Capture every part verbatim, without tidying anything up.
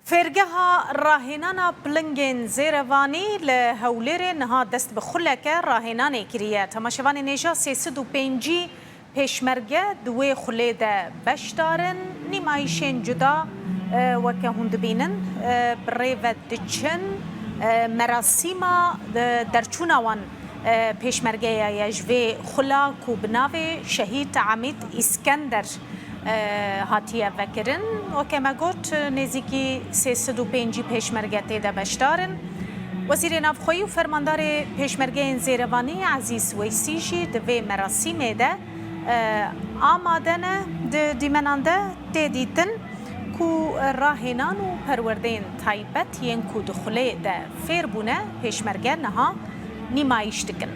Fêrgeha rahênana pilingên Zêrevanî li Hewlêrê niha dest bi xuleke rahênanê kiriye. Temaşevanên hêja, sê sed û pêncî pêşmerge di wê xulê de beşdar in. Nîmayîşên cuda, e, weke hûn dibînin, e, bi rê ve diçin. E, merasîma, e, derçûna wan, e, pêşmergeya ye ji vê xula ku bi navê Şehîd Emîd Îskender, e, hatiye vekirin. Weke me got, nêzîkî sê sed û pêncî pêşmerge tê de beşdar in. Wezîrê Navxweyî û Fermandarê Pêşmergeyên Zêrevanî Ezîz Weysî jî di vê merasîmê de, e, amade ne. Di dîmenan de tê dîtin ku rahênan û perwerdeyên taybet yên ku di xulê de fêr bûne, pêşmerge niha nîmayîş dikin.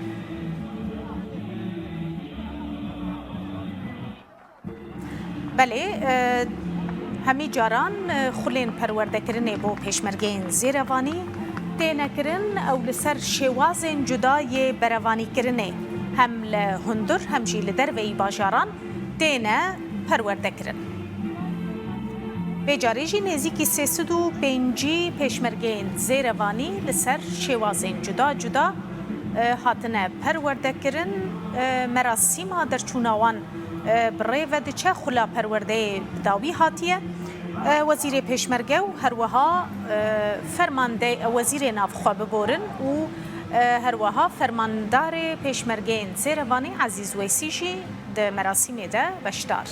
Belê, e, hemî caran, e, xulên perwerdekirinê bo pêşmergeyên Zêrevanî têne kirin. Ew li ser şêwazên cuda yê berevanîkirinê hem li hundir hem jî li derveyî bajaran têne perwerdekirin. Vê carê jî nêzîkî sê sed û pêncî pêşmergeyên Zêrevanî li ser şêwazên cuda cuda, e, hatine perwerdekirin. E, merasîma derçûna wan, e, bi rê ve diçe, xula perwerdeyê bi dawî hatiye. E, Wezîrê Pêşmerge û herweha, e, fermandey-, e, Wezîrê Navxwe biborin û, e, herweha Fermandarê Pêşmergeyên Zêrevanî Ezîz Weysî jî di merasîmê de beşdar.